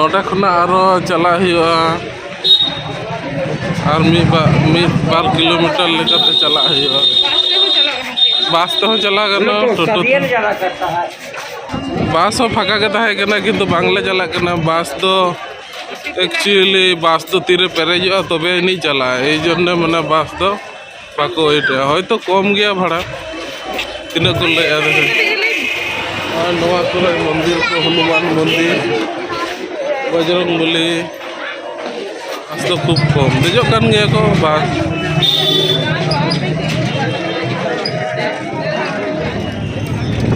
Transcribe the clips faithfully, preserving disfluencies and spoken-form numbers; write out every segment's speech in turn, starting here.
ᱱᱚᱰᱮ ᱠᱷᱚᱱᱟᱜ ᱟᱨᱚ ᱪᱟᱞᱟᱜ ᱦᱩᱭᱩᱜᱼᱟ, ᱟᱨ ᱢᱤᱫ ᱵᱟ-, ᱢᱤᱫ ᱵᱟᱨ ᱠᱤᱞᱳᱢᱤᱴᱟᱨ ᱞᱮᱠᱟᱛᱮ ᱪᱟᱞᱟᱜ ᱦᱩᱭᱩᱜᱼᱟ᱾ ᱵᱟᱥ ᱛᱮᱦᱚᱸ ᱪᱟᱞᱟᱣ ᱜᱟᱱᱚᱜᱼᱟ, ᱴᱳᱴᱳ ᱛᱮ᱾ ᱵᱟᱥ ᱦᱚᱸ ᱯᱷᱟᱸᱠᱟ ᱜᱮ ᱛᱟᱦᱮᱸ ᱠᱟᱱᱟ, ᱠᱤᱱᱛᱩ ᱵᱟᱝᱞᱮ ᱪᱟᱞᱟᱜ ᱠᱟᱱᱟ᱾ ᱵᱟᱥ ᱫᱚ, actually, ᱵᱟᱥ ᱫᱚ ᱛᱤᱨᱮ ᱯᱮᱨᱮᱡᱚᱜᱼᱟ, ᱛᱚᱵᱮ ᱟᱹᱱᱤᱡ ᱪᱟᱞᱟᱜᱼᱟ᱾ ᱮᱭ ᱡᱚᱱᱱᱮ, ᱢᱟᱱᱮ, ᱵᱟᱥ ᱫᱚ ᱵᱟᱠᱚ ᱳᱭᱮᱴᱟ, ᱦᱚᱭᱛᱚ ᱠᱚᱢ ᱜᱮᱭᱟ ᱵᱷᱟᱲᱟ᱾ ᱛᱤᱱᱟᱹᱜ ᱠᱚ ᱞᱟᱹᱭᱟ ᱫᱮᱠᱷᱮ᱾ ᱟᱨ ᱱᱚᱣᱟ ᱠᱚᱨᱮ ᱢᱚᱱᱫᱤᱨ ᱠᱚ, ᱦᱚᱱᱩᱢᱟᱱ ᱢᱚᱱᱫᱤᱨ, ᱵᱚᱡᱽᱨᱚᱝ ᱵᱚᱞᱤ, ᱵᱟᱥ ᱫᱚ ᱠᱷᱩᱵ ᱠᱚᱢ ᱫᱮᱡᱚᱜ ᱠᱟᱱ ᱜᱮᱭᱟ ᱠᱚ ᱵᱟᱥ᱾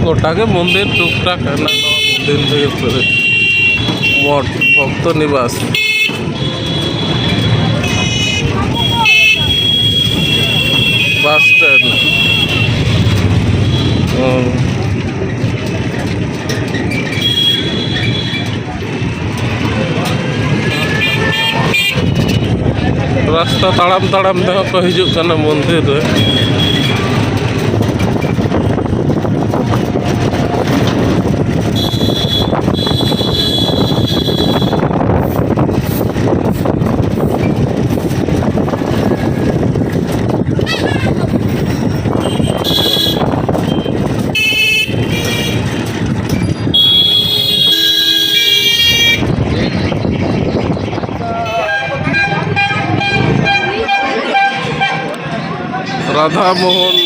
ᱜᱚᱴᱟ ᱜᱮ ᱢᱚᱱᱫᱤᱨ ᱴᱩᱠ ᱴᱟᱠ ᱦᱮᱱᱟᱜᱼᱟ, ᱱᱚᱣᱟ ᱢᱚᱱᱫᱤᱨ ᱨᱮᱜᱮ ᱯᱮᱨᱮᱡ᱾ ᱢᱚᱴᱷ, ᱵᱷᱚᱠᱛᱚ ᱱᱤᱵᱟᱥ, ᱵᱟᱥ ᱥᱴᱮᱱᱰ᱾ ᱚ᱾ ᱨᱟᱥᱛᱟ ᱛᱟᱲᱟᱢ ᱛᱟᱲᱟᱢ ᱛᱮᱦᱚᱸ ᱠᱚ ᱦᱤᱡᱩᱜ ᱠᱟᱱᱟ ᱢᱚᱱᱫᱤᱨ ᱨᱮ᱾ ᱨᱟᱫᱷᱟ ᱢᱳᱦᱚᱱ,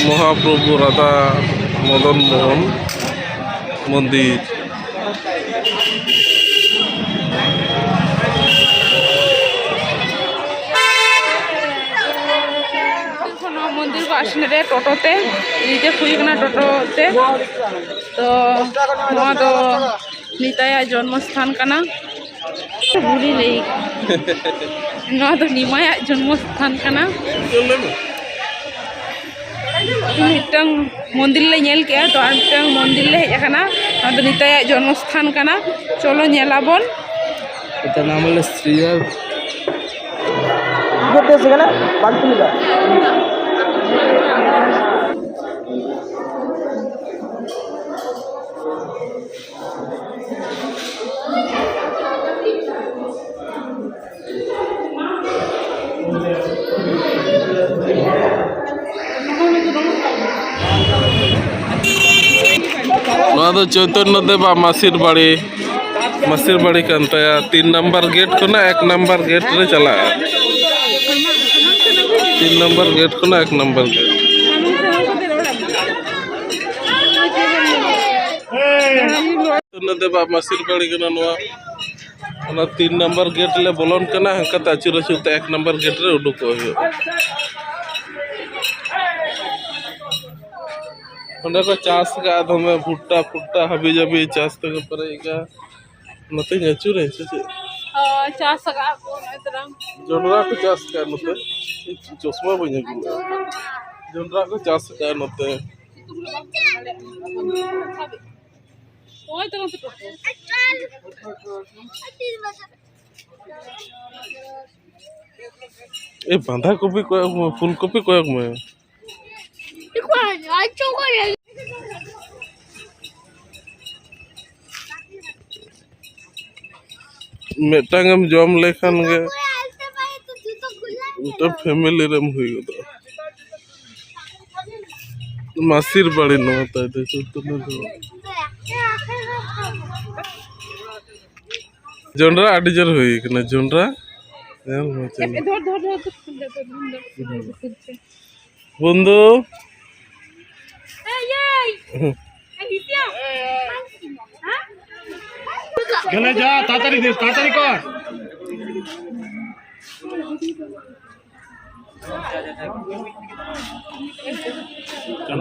ᱢᱚᱦᱟᱯᱨᱚᱵᱷᱩ ᱨᱟᱫᱷᱟ ᱢᱚᱫᱚᱱ ᱢᱳᱦᱚᱱ ᱢᱚᱱᱫᱤᱨ᱾ ᱱᱚᱣᱟ ᱢᱚᱱᱫᱤᱨ ᱠᱚ ᱟᱥᱮᱱ ᱨᱮ ᱴᱳᱴᱳ ᱛᱮ, ᱨᱤᱡᱟᱹᱵᱷ ᱦᱩᱭ ᱠᱟᱱᱟ ᱴᱳᱴᱳ ᱛᱮ᱾ ᱛᱚ ᱱᱚᱣᱟ ᱫᱚ ᱱᱤᱛᱟᱭᱟᱜ ᱡᱚᱱᱢᱚ ᱥᱛᱷᱟᱱ ᱠᱟᱱᱟ᱾ ᱵᱩᱲᱤ ᱞᱟᱹᱭ᱾ ᱱᱚᱣᱟ ᱫᱚ ᱱᱤᱢᱟᱭᱟᱜ ᱡᱚᱱᱢᱚ ᱥᱛᱷᱟᱱ ᱠᱟᱱᱟ᱾ ᱢᱤᱫᱴᱟᱝ ᱢᱚᱱᱫᱤᱨ ᱞᱮ ᱧᱮᱞ ᱠᱮᱜᱼᱟ, ᱛᱚ ᱟᱨ ᱢᱤᱫᱴᱟᱝ ᱢᱚᱱᱫᱤᱨ ᱞᱮ ᱦᱮᱡ ᱟᱠᱟᱱᱟ᱾ ᱱᱚᱣᱟ ᱫᱚ ᱱᱤᱛᱟᱭᱟᱜ ᱡᱚᱱᱢᱚ ᱥᱛᱷᱟᱱ ᱠᱟᱱᱟ᱾ ᱪᱚᱞᱚ ᱧᱮᱞ ᱟᱵᱚᱱ᱾ এটা নাম হলো শ্রীয়ার। ᱟᱫᱚ ᱪᱳᱭᱛᱚᱱᱱᱚ ᱫᱮᱵᱟᱜ ᱢᱟᱥᱤᱨ ᱵᱟᱲᱤ, ᱢᱟᱥᱤᱨ ᱵᱟᱲᱤ ᱠᱟᱱ ᱛᱟᱭᱟ᱾ ᱛᱤᱱ ᱱᱟᱢᱵᱟᱨ ᱜᱮᱴ ᱠᱷᱚᱱᱟᱜ ᱮᱠ ᱱᱟᱢᱵᱟᱨ ᱜᱮᱴ ᱨᱮ ᱪᱟᱞᱟᱜᱼᱟ᱾ ᱛᱤᱱ ᱱᱟᱢᱵᱟᱨ ᱜᱮᱴ ᱠᱷᱚᱱᱟᱜ ᱮᱠ ᱱᱟᱢᱵᱟᱨ ᱜᱮᱴ᱾ ᱪᱳᱭᱛᱚᱱᱱᱚ ᱫᱮᱵᱟᱜ ᱢᱟᱥᱤᱨ ᱵᱟᱲᱤ ᱠᱟᱱᱟ ᱱᱚᱣᱟ᱾ ᱚᱱᱟ ᱛᱤᱱ ᱱᱟᱢᱵᱟᱨ ᱜᱮᱴ ᱞᱮ ᱵᱚᱞᱚᱱ ᱠᱟᱱᱟ, ᱦᱟᱱᱠᱟᱛᱮ ᱟᱹᱪᱩᱨ ᱟᱹᱪᱩᱨ ᱛᱮ ᱮᱠ ᱱᱟᱢᱵᱟᱨ ᱜᱮᱴ ᱨᱮ ᱩᱰᱩᱠᱚᱜ ᱦᱩᱭᱩᱜᱼᱟ᱾ ᱚᱸᱰᱮ ᱠᱚ ᱪᱟᱥ ᱟᱠᱟᱫᱼᱟ ᱫᱚᱢᱮ ᱵᱷᱩᱴᱴᱟ ᱯᱷᱩᱴᱴᱟ ᱦᱟᱹᱵᱤ ᱡᱟᱹᱵᱤ ᱪᱟᱥ ᱛᱮᱠᱚ ᱯᱮᱨᱮᱡ ᱟᱠᱟᱫᱼᱟ᱾ ᱱᱚᱛᱮᱧ ᱟᱹᱪᱩᱨᱟᱹᱧ ᱥᱮ ᱪᱮᱫ? ᱦᱳᱭ, ᱪᱟᱥ ᱟᱠᱟᱫᱼᱟ ᱠᱚ ᱱᱚᱜᱼᱚᱭ ᱛᱚᱨᱟᱝ᱾ ᱡᱚᱱᱰᱨᱟ ᱠᱚ ᱪᱟᱥ ᱟᱠᱟᱫᱼᱟ ᱱᱚᱛᱮ᱾ ᱪᱚᱥᱢᱟ ᱵᱟᱹᱧ ᱟᱹᱜᱩ ᱞᱮᱫᱼᱟ᱾ ᱡᱚᱱᱰᱨᱟ ᱠᱚ ᱪᱟᱥ ᱟᱠᱟᱫᱼᱟ ᱱᱚᱛᱮ᱾ ᱱᱚᱜᱼᱚᱭ ᱛᱚᱨᱟᱝ ᱥᱮᱴᱮᱨ ᱠᱚ᱾ ᱮ, ᱵᱟᱸᱫᱷᱟ ᱠᱚᱯᱤ ᱠᱚᱭᱚᱜ ᱢᱮ, ᱯᱷᱩᱞ ᱠᱚᱯᱤ ᱠᱚᱭᱚᱜ ᱢᱮ᱾ ᱢᱤᱫᱴᱟᱝ ᱮᱢ ᱡᱚᱢ ᱞᱮᱠᱷᱟᱱ ᱜᱮ ᱢᱤᱫᱴᱟᱝ ᱯᱷᱮᱢᱮᱞᱤ ᱨᱮᱢ ᱦᱩᱭ ᱜᱚᱫᱚᱜᱼᱟ᱾ ᱢᱟᱥᱤᱨ ᱵᱟᱲᱤ ᱱᱚᱣᱟ ᱛᱟᱭ ᱫᱚ, ᱪᱳᱭᱛᱚᱱᱱᱚ ᱫᱚ᱾ ᱡᱚᱱᱰᱨᱟ ᱟᱹᱰᱤ ᱡᱳᱨ ᱦᱩᱭ ᱠᱟᱱᱟ, ᱡᱚᱱᱰᱨᱟ ᱧᱮᱞ ᱢᱮ ᱪᱮᱫ ᱞᱮᱠᱟ᱾ ᱫᱷᱚᱨ, ᱫᱷᱚᱨ, ᱫᱷᱚᱨ, ᱫᱷᱚᱨ, ᱫᱷᱚᱨ, ᱫᱷᱚᱨ, ᱫᱷᱚᱨ, ᱫᱷᱚᱨ᱾ বন্ধু। এই, এই। এই, হিসিয়া। হ্যাঁ? গেলে যা, তাড়াতাড়ি দে, তাড়াতাড়ি কর।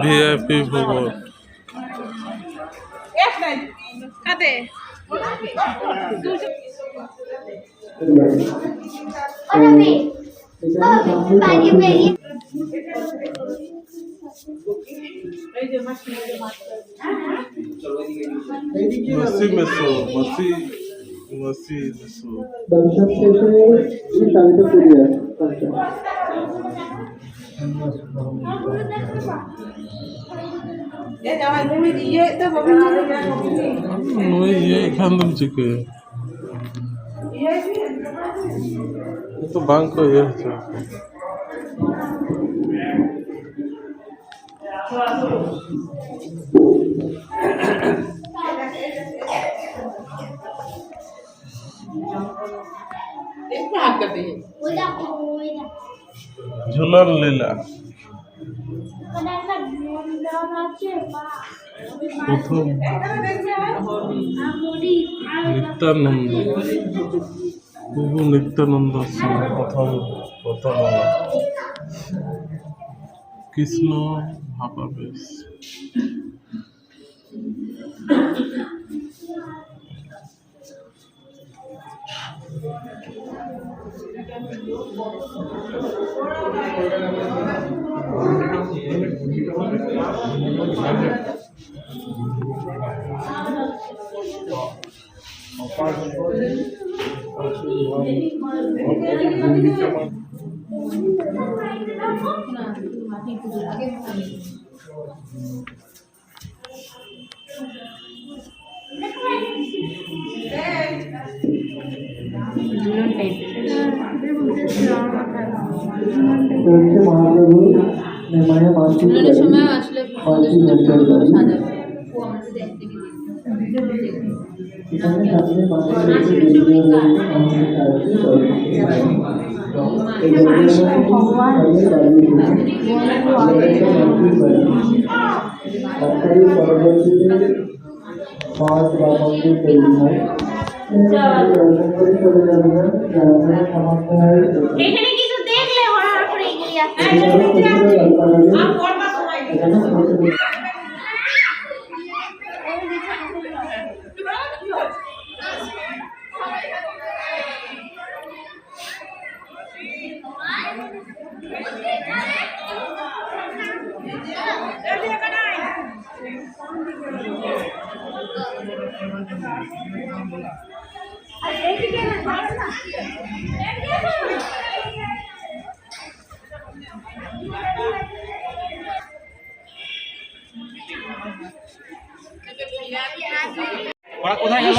ভিআইপি ভবন। কাতে? মাসি মেসো, মাসি, মাসি মেসো। ব্যবসা শেষে এই শাড়িটা পরিয়ে আসো। আচ্ছা। ᱱᱩᱭ ᱤᱭᱟᱹ ᱮᱠᱷᱟᱱ ᱫᱚᱢ ᱪᱤᱠᱟᱹᱭᱟ? ᱱᱤᱛᱚᱜ ᱵᱟᱝ ᱠᱚ ᱤᱭᱟᱹ ᱦᱚᱪᱚ ᱟᱠᱚ᱾ ᱞᱤᱞᱟ᱾ প্রথম নিত্যানন্দ, প্রভু নিত্যানন্দ সিংহ প্রথম, প্রথম হল কৃষ্ণ ভাবাবেশ। চলছে মহাপ্রভু নিমাইয়া মাসিক বাড়ি, সময় আসলে সুন্দর মাসিক সুন্দর বাড়ি। সাজাবে। এখানে সামনে মাসিক বাড়ি, আমাদের কাছে চলছে। এই জায়গাটা ভগবান। পরবর্তীতে মঠ বা মন্দির তৈরি হয়। এখানে কিছু দেখলে হড়হড় করে এগিয়ে আসছে। ওরা কোথায় গেল?